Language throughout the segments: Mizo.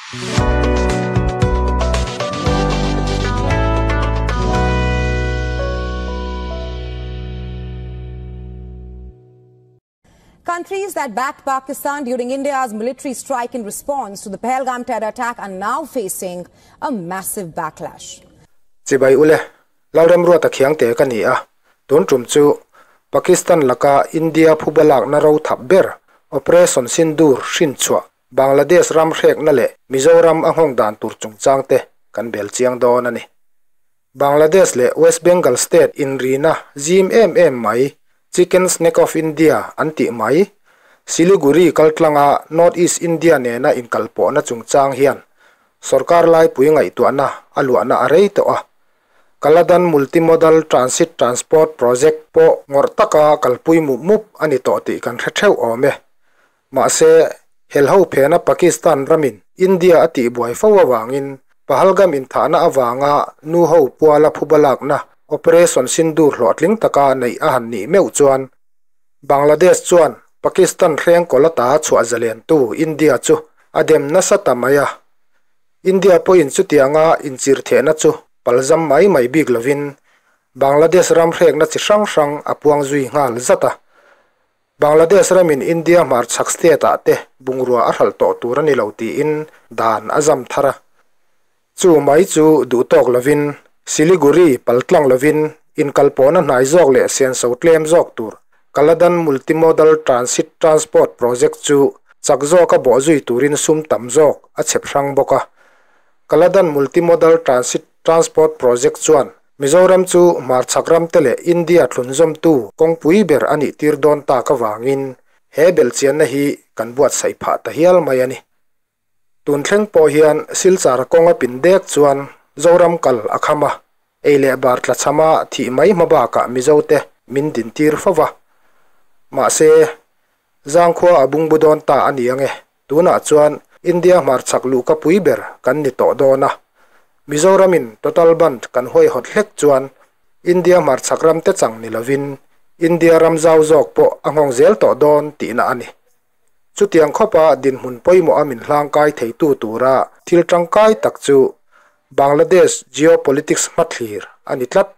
Countries that backed Pakistan during India's military strike in response to the Pahalgam terror attack are now facing a massive backlash. Chibai ule, Lalremruata Khiangte ka ni a, tun tum chu Pakistan laka India phubalak na ro thap ber Operation Sindoor hrin chhuah Bangladesh ram hrek na leh Mizoram a nghawng dan tur chungchang te kan bel chiang dawn a ni. Bangladesh leh West Bengal state inrina zim em em mai Chicken's Neck of India an tih mai Siliguri kaltlanga North East India nena inkalpawhna chungchang hian sorkar laipui ngaihtuahna a luahna a rei tawh a. Kaladan Multimodal Transit Transport Project pawh ngawrh taka kalpui mup mup a ni tawh tih kan hre theuh awm e. Mahse, helho phena Pakistan ramin India a tihbuai fo avangin Pahalgam inthahna avanga nuho puala phubalakna Operation Sindoor hlawhtling taka neih a han nih meuh chuan Bangladesh chuan Pakistan hreng kawlata chhuah zalentu India chu a dem nasa ta mai a. India pawhin chutianga inchir thehna chu palzam mai mai bik lovin Bangladesh ram hrekna chi hrang hrang a puang zui nghal zat a. Bangladesh ramin India hmarchhak state ah te bungrua a hralh tawh tur a ni lo tiin dan a zam thar a. Chu mai chu duh tawk lovin Siliguri paltlang lovin inkalpawhna hnai zawk leh senso tlem zawk tur Kaladan Multimodal Transit Transport Project chu chak zawka bawhzui turin sum tam zawk a chhep hrang bawk a. Kaladan Multimodal Transit Transport Project chuan Mizoram chu hmarchhak ram te leh India thlunzawmtu kawngpui ber a nih tir dawn tak avangin he belhchianna hi kan buatsaih phah ta hial mai a ni. Tun thleng pawh hian Silchar kawnga pin dek chuan Zoram kal a kham a, ei leh bar tlachhama thih mai hma bakah Mizote min dintir fo va. Mahse, Zangkhua a bungbu dawn ta a ni ange, tunah chuan India hmarchhak luhka pui ber kan ni tawh dawn a. Mizoramin total bandh kan huaihawt hlek chuan India hmarchhak ram te chang ni lovin India ram zau zawk pawh a nghawng zel tawh dawn tihna a ni. Chutiang khawpa dinhmun pawimawha min hlangkai theitu tura thil tangkai tak chu Bangladesh geopolitics hmathlir a ni tlat.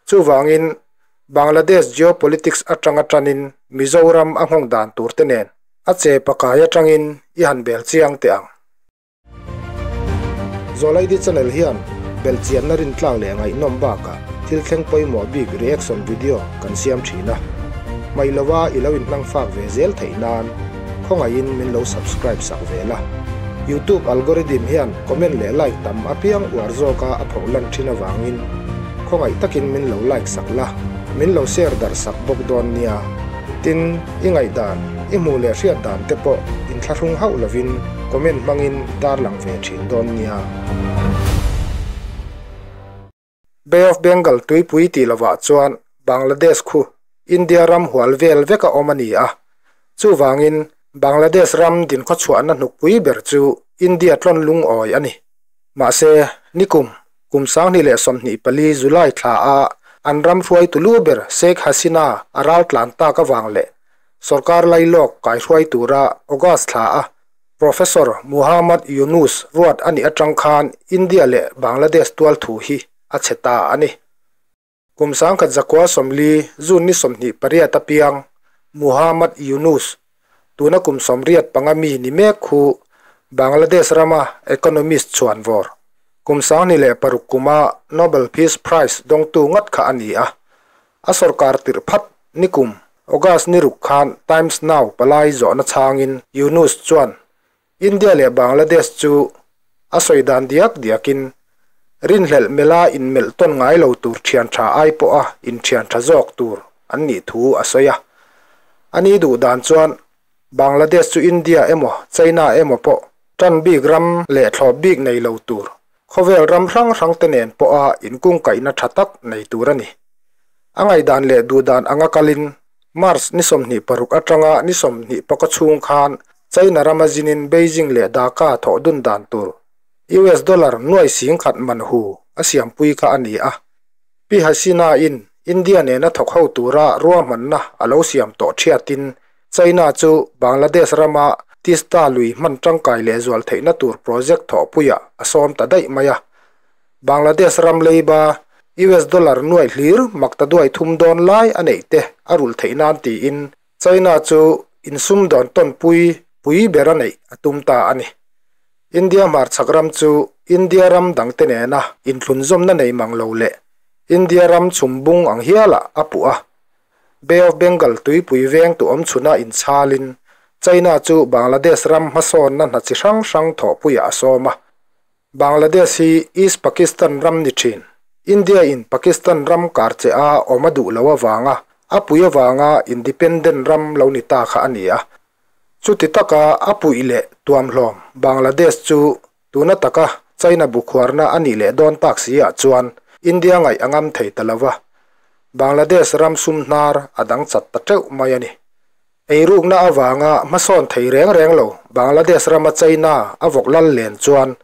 Chuvangin, Bangladesh geopolitics atanga tanin Mizoram a nghawng dan turte nen a che pakai atangin i han bel chiang teh ang. Zawlaidi channel hian belhchianna rintlak leh ngaihnawm bakah thil thleng pawimawh bik reaction video kan siam thin a. Hmaih lova i lo inhmang fak ve zel theih nan khawngaihin min lo subscribe sak ve la. Youtube algorithm hian comment leh like tam apiang uar zawka a phoh lan thin avangin khawngaih takin min lo like sak la, min lo share darh sak bawk dawn nia. Tin, i ngaihdan, i hmuh leh hriat dan te pawh inthlahrung hauh lovin comment hmangin tarlang ve thin dawn nia. Bay of Bengal tuipui tih lovah chuan Bangladesh khu India ram hual vel veka awm a ni a, chuvangin Bangladesh ram dinkhawchhuahna hnukpui ber chu India tlawn lungawi a ni. Mahse, nikum kum 2024 July thla a an ram hruaitu lu ber Sheikh Hasina a ral tlan tak avang leh sorkar lailawk kaihruai tura August thla a Professor Muhammad Yunus ruat a nih atang khan India leh Bangladesh tual thu hi a chhe ta a ni. Kum 1940 June ni 28 apiang Muhammad Yunus tuna kum 85 mi ni mek khu Bangladesh rama economist chuan vawr. Kum 2006 kuma Nobel Peace Prize dawngtu ngat kha a ni a. A sorkar tirh phat nikum August ni ruk khan Times Now palai zawhna changin Yunus chuan India leh Bangladesh chu a sawi dan diak diakin rinhlelh mela inmelh tawn ngai lo tur thian tha ai pawh a inthian tha zawk tur an nih thu a sawi a. Ani duh dan chuan Bangladesh chu India emaw China emaw pawh tan bik ram leh thlawp bik nei lo tur khawvel ram hrang hrang te nen pawh a inkungkaihna tha tak nei tur a ni. A ngaihdan leh duhdan anga kalin March ni 26 atanga ni 24 chhung khan China rama zinin Beijing leh Dhaka thawh dun dan tur US dollar nuai sing khat man hu a siampui kha a ni a. Pi Hasina in India nena thawk ho tura ruahmanna a lo siam tawh thiatin China chu Bangladesh rama Tista lui hman tangkai lehzual theihna tur project thawhpuiah a sawm ta daih mai a. Bangladesh ram leiba US dollar nuaih hlir maktaduai thum dawn lai a neih te a rulh theih nan tiin China chu insumdawn tawnpui pui ber a neih a tum ta a ni. India hmarchhak ram chu India ram dangte nena inthlunzawmna nei mang lo leh India ram chhumbung ang hialah a puh a. Bay of Bengal tuipui veng tu awm chhuna inchhalin China chu Bangladesh ram hmasawnna hna chi hrang hrang thawhpuiah a sawm a. Bangladesh hi East Pakistan ram ni thin. India in Pakistan ram kar che a awm a duh lo avanga a pui avanga independent ram lo ni ta kha a ni a. Chuti taka a puih leh tuamhlawm Bangladesh chu tuna taka China bukhuarna a nih leh dawn tak si ah chuan India ngaih a ngam thei ta lova. Bangladesh ram sum hnar a dang chat ta teuh mai a ni. Eirukna avanga hmasawn thei reng reng lo Bangladesh rama China a vawk lal len chuan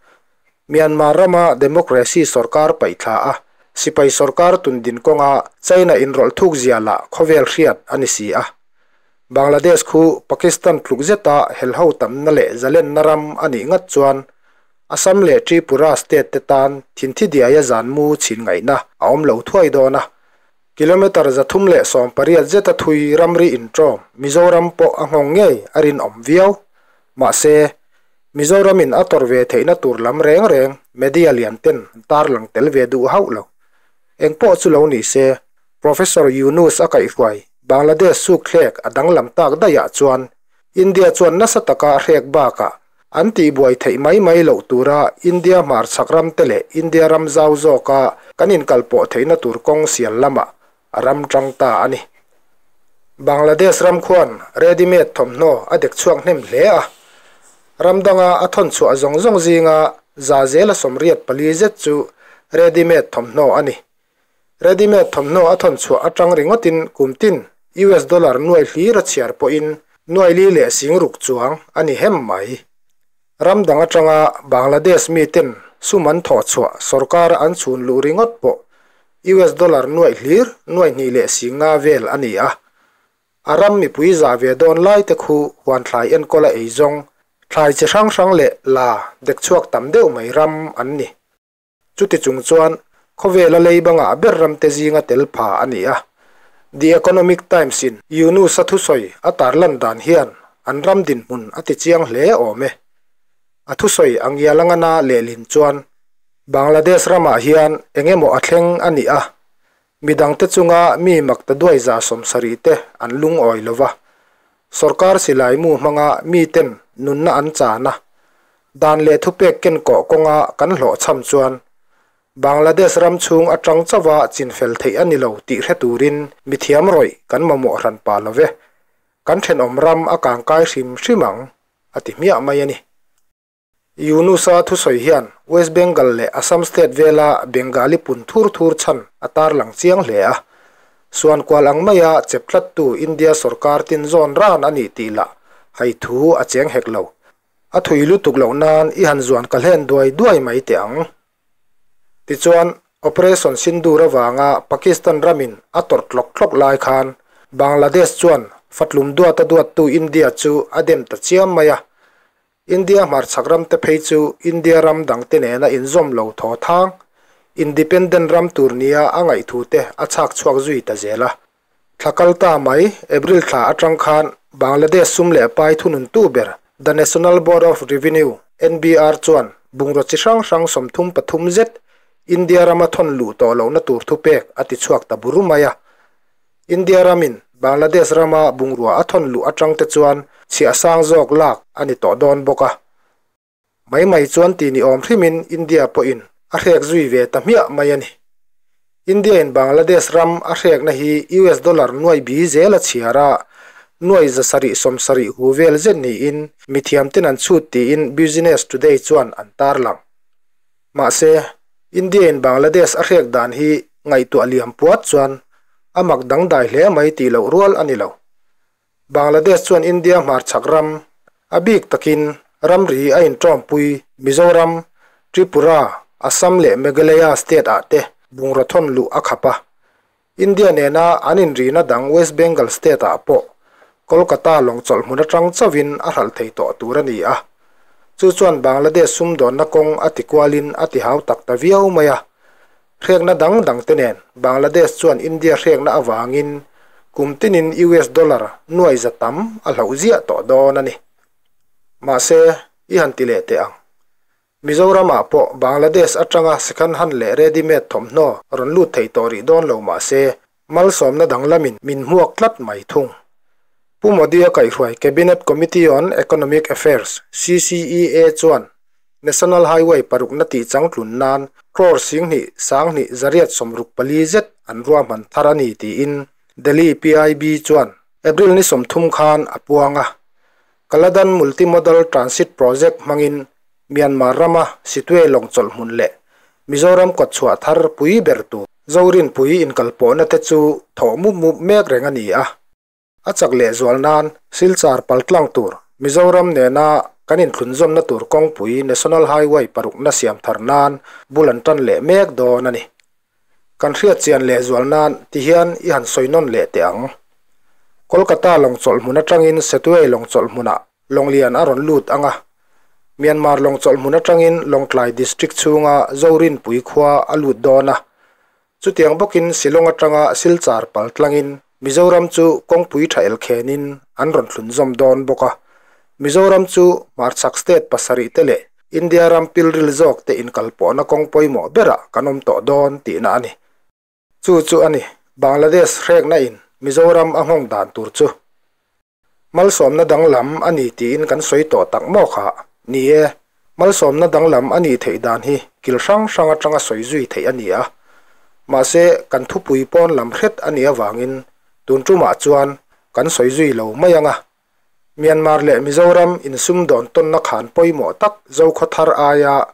Myanmar rama democracy sorkar paihthla a, sipai sorkar tundin kawnga China inrawlh thuk zia lah khawvel hriat a ni si a. Bangladesh khu Pakistan tluk zeta helho tamna leh zalenna ram a nih ngat chuan Assam leh Tripura state te tan thinthi diaia zanmu chhin ngaihna a awm lo thuai dawn a. Kilometre 318 zeta thui ramri inṭawm Mizoram pawh a nghawng ngei a rinawm viau. Mahse, Mizoramin a tawrh ve theihna tur lam reng reng media lian ten an tarlang tel ve duh hauh lo. Engpawh chu lo ni se, Professor Yunus a kaihhruai Bangladesh sukthlek a danglam tak daihah chuan India chuan nasa taka a hrek bakah an tihbuai theih mai mai loh tura India hmarchhak ramte leh India ram zau zawka kan inkalpawh theihna tur kawng sial lamah a ram tang ta a ni. Bangladesh ram khuan ready made thawmhnaw a dek chhuak hnem hle a, ram danga a thawn chhuah zawng zawng zinga za zela 84 zet chu ready made thawmhnaw a ni. Ready made thawmhnaw a thawn chhuah atang ringawtin kum tin US dollar nuai hlir a chhiar pawhin nuai li leh sing ruk chuang a ni hem mai. Ram dang atanga Bangladesh miten sum an thawh chhuah sorkara an chhun luh ringawt pawh US dollar nuai hlir nuai hnih leh sing nga vel a ni a. A ram mipui zah ve dawn lai te khu huan thlai enkawl a ei zawng, thlai chi hrang hrang leh la dek chhuak tam deuh mai ram an ni. Chuti chung chuan khawvela lei bangah ber ramte zinga tel pha a ni a. The Economic Times-in Yunus-a thusawi a tarlan dan hian an ram dinhmun a ti chiang hle awm e. A thusawi a ngial anga na lehlin chuan Bangladesh ramah hian eng emaw a thleng a ni a, midangte chunga mi maktaduai 70 te an lungawi lo va, sorkar silai mu hmanga miten nunna an chan a, dan leh thupek ken kawh kawnga kan hlawh chham chuan Bangladesh ram chhung atang chauha chinfel theih a ni lo tih hre turin mithiam rawih kan mamawh hran pa lo ve. Kan thenawm ram a kangkai hrim hrim ang, a ti hmiah mai a ni. Yunus-a thusawi hian West Bengal leh Assam state vela Bengali pun thur thur chhan a tarlang chiang hle a. Suankual ang maia chep tlattu India sorkar tin zawn ran a nih tih lah hai thu a cheng hek lo. A thui lutuk loh nan i han zuan ka hlen duai duai mai teh ang. Tichuan, Operation Sindoor avanga Pakistan ramin a tawrh tlawk tlawk lai khan Bangladesh chuan fatlum duata duattu India chu a dem ta chiam mai a. India hmarchhak ramte phei chu India ram dangte nena inzawm lo thaw thang, independent ram tur nia a ngaihthu te a chhak chhuak zui ta zel a. Thla kal ta mai, April thla atang khan Bangladesh sum leh pai thununtu ber The National Board of Revenue, NBR, chuan bungraw chi hrang hrang 33 zet India rama thawn luh tawh lohna tur thupek a ti chhuak ta bur mai a. India ramin Bangladesh rama bungrua a thawn luh atang te chuan chhiah sang zawk lak a ni tawh dawn bawk a. Mai mai chuan ti ni awm hrimin India pawhin a hrek zui ve ta hmiah mai a ni. India in Bangladesh ram a hrekna hi US dollar nuai bi zel a chhiar a, nuai 770 hu vel zet niin mithiam ten an chhut tiin Business Today chuan an tarlang. Mahse, India in Bangladesh a hrek dan hi ngaihtuah liam puat chuan a mak dangdai hle mai tih loh rual a ni lo. Bangladesh chuan India hmarchhak ram, a bik takin ramri a inṭawmpui Mizoram, Tripura, Assam leh Meghalaya state ah te bungraw thawn luh a khap a. India nena an inrina dang West Bengal state ah pawh Kolkata lawng chawlh hmun atang chauhin a hralh thei tawh tur a ni a. Chu chuan Bangladesh sumdawnna kawng a ti kualin a ti hau tak ta viau mai a. Hrekna dang dang te nen Bangladesh chuan India hrekna avangin kum tinin US dollar nuai za tam a hloh ziah tawh dawn a ni. Mahse, i han ti leh teh ang. Mizoramah pawh Bangladesh atanga second hand leh ready made thawmhnaw rawn lut thei tawh rih dawn lo mah se, malsawmna danglamin min hmuak tlat mai thung. Pu Modi-a kaihhruai Cabinet Committee on Economic Affairs, CCEA, chuan National Highway parukna tih changtlun nan crore 20 2164 zet an ruahman thar a ni tiin Delhi PIB chuan April ni 30 khan a puang a. Kaladan Multi-Modal Transit Project hmangin Myanmar rama Sittwe lawng chawlh hmun leh Mizoram kawtchhuah thar pui ber tur Zorinpui inkalpawhna te chu thawh mup mup mek reng a ni a. A chak lehzual nan Silchar paltlang tur Mizoram nena kan inthlunzawmna tur kawngpui National Highway parukna siam thar nan bul an tan leh mek dawn a ni. Kan hriat chian lehzual nan ti hian i han sawi nawn leh teh ang. Kolkata lawng chawlh hmun atangin Sittwe lawng chawlh hmunah Lawnglian a rawn lut ang a. Myanmar lawng chawlh hmun atangin Lawngtlai District chhunga Zorinpui khua a lut dawn a. Chutiang bawkin Shillong atanga Silchar pal tlangin Mizoram chu kawngpui tha elkhenin an rawn thlunzawm dawn bawk a. Mizoram chu hmarchhak state pasarih te leh India ram pilril zawk te inkalpawhna kawng pawimawh berah kan awm tawh dawn tihna a ni. Chu chu a ni Bangladesh hrekna in Mizoram a nghawng dan tur chu. Malsawmna danglam a ni tiin kan sawi tawh tak maw kha? Ni e, malsawmna danglam a nih theih dan hi kil hrang hrang atanga sawi zui theih a ni a. Mahse, kan thupui pawn lam hret a nih avangin tun tumah chuan kan sawi zui lo mai ang a. Myanmar leh Mizoram insumdawn tawnna khan pawimawh tak Zokhawthar aia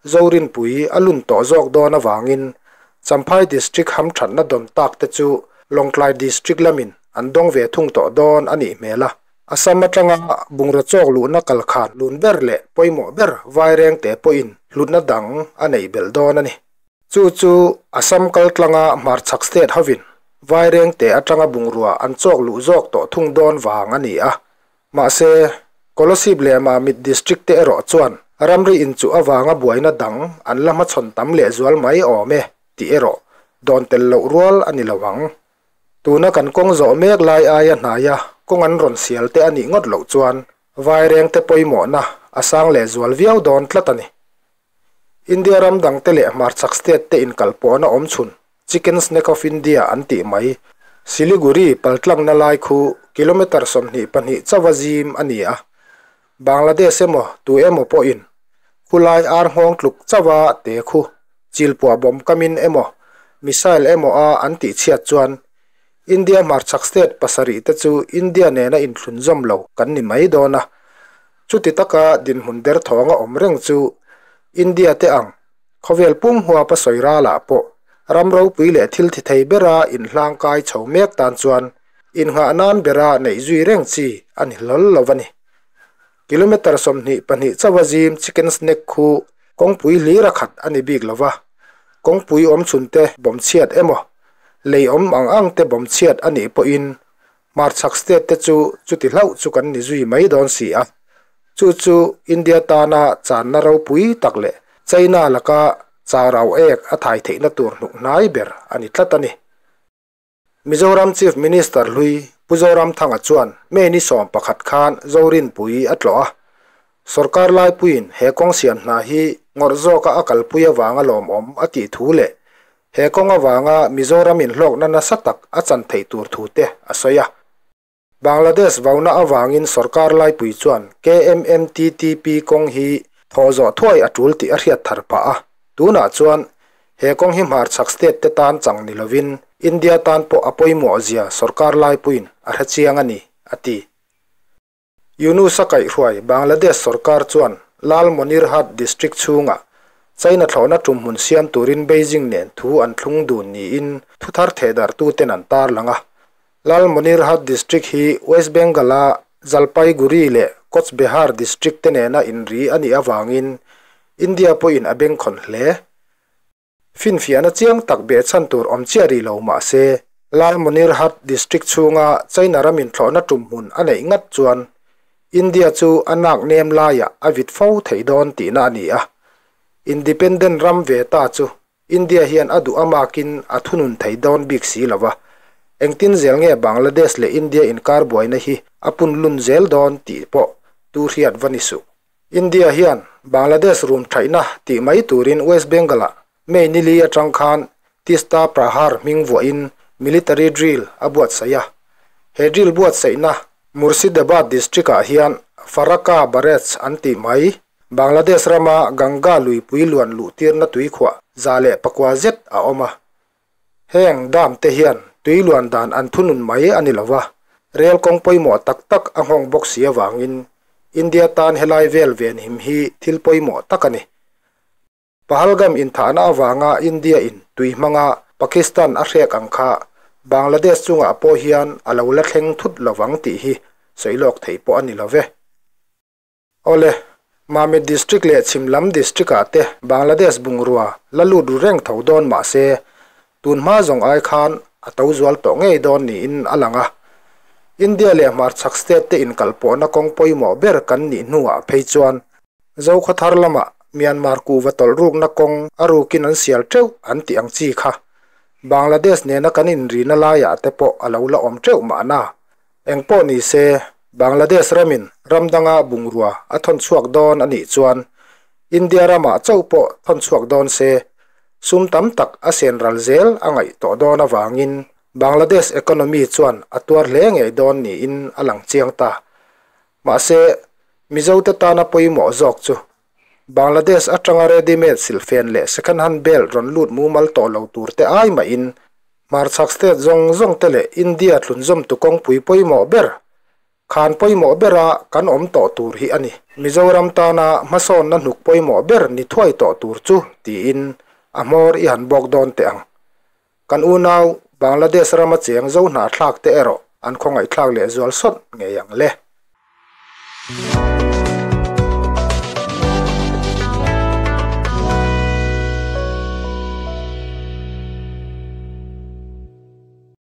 Zorinpui a lun tawh zawk dawn avangin Champhai District hamthatna dawn tak te chu Lawngtlai District lamin an dawng ve thung tawh dawn a nih hmel a. Assam atanga bungraw chawk luhna kal khan lun ber leh pawimawh ber Vairengte pawhin hlutna dang a neih belh dawn a ni. Chu chu Assam kal tlanga hmarchhak state hovin Vairengte atanga bungrua an chawk luh zawk tawh thung dawn vang a ni a. Mahse, Kolasib leh Mamit District te erawh chuan ramri inchuh avanga buaina dang an la hmachhawn tam lehzual mai awm e tih erawh dawn tel loh rual a ni lo ang. Tuna kan kawng zawh mek lai aia hnaia kawng an rawn sial te a nih ngawt loh chuan Vairengte pawimawhna a sang lehzual viau dawn tlat a ni. India ram dangte leh hmarchhak state te inkalpawhna awm chhun Chicken's Neck of India an tih mai Siliguri paltlangna lai khu kilometre 22 chauha zim a ni a. Bangladesh emaw tu emaw pawhin khulai ar nghawng tluk chauha te khu chilpuah bawm kamin emaw missile emaw a an tih chhiat chuan India hmarchhak state pasarih te chu India nena inthlunzawm lo kan ni mai dawn a. Chuti taka dinhmun derthawnga awm reng chu India te ang khawvel pum huapa sawi ralah pawh ram ropui leh thil thi thei bera inhlangkai chho mek tan chuan innghah nan bera neih zui reng chi a ni hlawl lo a ni. Kilometre 22 chauha zim Chicken's Neck khu kawngpui hlir a khat a ni bik lo va, kawngpui awm chhun te bawm chhiat emaw, lei awm ang ang te bawm chhiat a nih pawhin hmarchhak state te chu chuti hlauh chu kan ni zui mai dawn si a. Chu chu India tana channa ropui tak leh China laka chau ek a thai theihna tur hnuk hnai ber a ni tlat a ni. Mizoram Chief Minister hlui Pu Zoramthanga chuan May ni 11 khan Zorinpui a tlawh a. Sorkar laipuiin he kawng siam hna hi ngawrh zawka a kalpui avanga lawmawm a tih thu leh he kawng avanga Mizoram inhlawkna nasa tak a chan theih tur thu te a sawi a. Bangladesh vauna avangin sorkar laipui chuan KMMTTP kawng hi thawh zawh thuai a tul tih a hriat thar phah a. Tunah chuan he kawng hi hmarchhak state te tan chang ni lovin India tan pawh a pawimawh zia sorkar laipuiin a hre chiang a ni, a ti. Yunus a kaihhruai Bangladesh sorkar chuan Lalmonirhat district chhungah China thlawhna tum hmun siam turin Beijing nen thu an thlung dun niin thuthar thehdarhtuten an tarlang a. Lalmonirhat district hi West Bengal-a Jalpaiguri leh Cooch Behar district te nena inri a nih avangin India pawhin a bengkhawn hle. Finfiahna chiang tak behchhan tur awm chiah rih lo mah se, Lalmonirhat district chhunga China ramin thlawhna tumhmun a neih ngat chuan India chu a nak nem laiah a vit fo thei dawn tihna a ni a. Independent ram ve ta chu India hian a duh amakin a thunun thei dawn bik si lo va. Engtin zel nge Bangladesh leh India inkar buaina hi a punlun zel dawn tih pawh tu hriat va ni suh. India hian Bangladesh rum thaihna tih mai turin West Bengal-ah May ni li atang khan Tista Prahar hming vuahin military drill a buatsaih a. He drill buatsaihna Murshidabad district-ah hian Farakka Barrage an tih mai, Bangladesh rama Ganga luipui luan luhtirna tuikhuah 109 zet a awm a. Heng dam te hian tui luan dan an thunun mai a ni lo va, rel kawng pawimawh tak tak a nghawng bawk si avangin India tan helai vel venhim hi thil pawimawh tak a ni. Pahalgam inthahna avanga India in tui hmanga Pakistan a hrek ang kha Bangladesh chungah pawh hian a lo la thleng thut lovang tih hi sawi lawk thei pawh a ni lo ve. Awle, Mamit District leh Chhim lam District ah te Bangladesh bungrua la lut ru reng tho dawn mah se, tun hma zawng ai khan a to zual tawh ngei dawn niin a lang a. India leh hmarchhak state te inkalpawhna kawng pawimawh ber kan nih hnuah phei chuan Zokhawthar lamah Myanmar kuhva tawlh rukna kawng a rukin an sial teuh an tih ang chi kha Bangladesh nena kan inrina laiah te pawh a lo la awm teuh mahna. Engpawh ni se, Bangladesh ramin ram danga bungrua a thawn chhuak dawn a nih chuan India ramah chauh pawh thawn chhuak dawn se, sum tam tak a sen ral zel a ngaih tawh dawn avangin Bangladesh economy chuan a tuar hle ngei dawn niin a lang chiang ta. Mahse, Mizote tana pawimawh zawk chu Bangladesh atanga ready-made silhfen leh second-hand belt rawn lut mumal tawh lo tur te ai mahin hmarchhak state zawng zawng te leh India thlunzawmtu kawngpui pawimawh ber khan pawimawh bera kan awm tawh tur hi a ni. Mizoram tana hmasawnna hnuk pawimawh ber ni thuai tawh tur chu tiin a hmawr i han bawk dawn teh ang. Kan unau Bangladesh rama cheng zo hnahthlak te erawh an khawngaihthlak lehzual sawt ngei ang le.